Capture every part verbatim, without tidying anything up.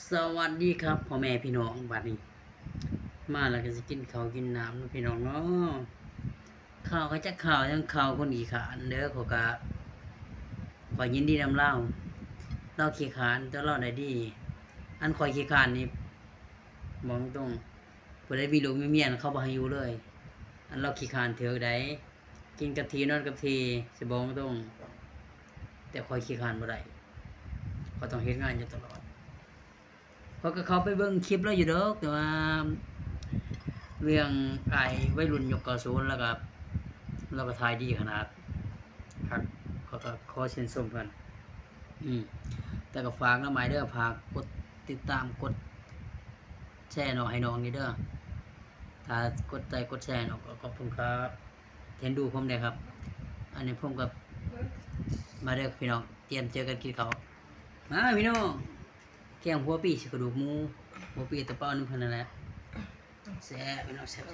สวัสดีครับพ่อแม่พี่น้อง บัดนี้ มาแล้วก็สิกินข้าวกินน้ำเนาะพี่น้องเนาะ ข้าวก็จักข้าวหยัง ข้าวคนขี้คร้านเด้อ ข้อยก็ ข้อยยินดีนำลาว ลาวขี้คร้านแต่ลาวได้ดี อันข้อยขี้คร้านนี่ บอกตรง ผู้ใดมีลูกมีเมียน่ะเขาบ่ให้อยู่เลย อันลาวขี้คร้านเถิกใด กินกับที่นอนกับที่ สิบอกตรง แต่ข้อยขี้คร้านบ่ได้ ข้อยต้องเฮ็ดงานอยู่ตลอด ข้อยก็เข้าไปเบิ่งคลิปลาวอยู่ดอก แต่ว่า เรื่องอ้ายวัยรุ่นยุคเก้าศูนย์ ลาวก็ ลาวก็ถ่ายดีขนาด ครับ ข้อยก็ขอชื่นชมเพิ่น อืม แต่ก็ฝากนำอ้ายเด้อ ฝากกดติดตาม กดแชร์น้องให้น้องนี่เด้อ ถ้ากดไลค์กดแชร์น้องก็ขอบคุณครับ เห็นดูผมแด่ครับ อันนี้ผมก็ มาเด้อพี่น้อง เตรียมเจอกันกินข้าว มาพี่น้อง แกงหัวปีใส่กระดูกหมู หัวปีตะเปาน้ำเพิ่นนั่นแหละ แซ่บพี่น้อง แซ่บ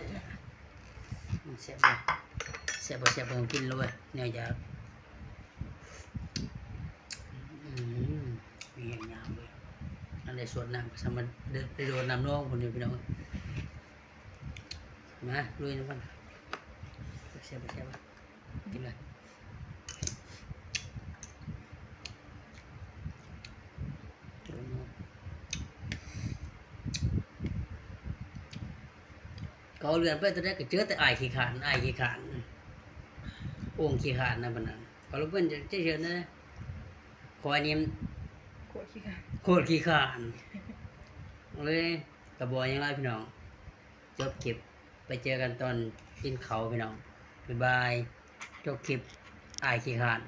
แซ่บ แซ่บบ่ แซ่บบ่ แซ่บบ่ต้องกินเลยเว้ย แนวอยาก อืม มีแฮงยามเว้ย อันใดสวดน้ำก็สามารถได้ ได้โดดน้ำนองพุ้นอยู่พี่น้อง มา ลุยนำกัน แซ่บบ่ แซ่บบ่ กินเลย เขาเลื่อนไปตัวใดก็เจอแต่อ้ายขี้คร้าน อ้ายขี้คร้าน โอ่งขี้คร้านนะบัดนั้น เขาลงเพิ่นจะเจอนะ ข้อยนี่ โคตรขี้คร้าน โคตรขี้คร้าน เลย ก็บ่หยังหลายพี่น้อง จบคลิป ไปเจอกันตอนกินข้าวพี่น้อง บ๊ายบาย จบคลิป อ้ายขี้คร้าน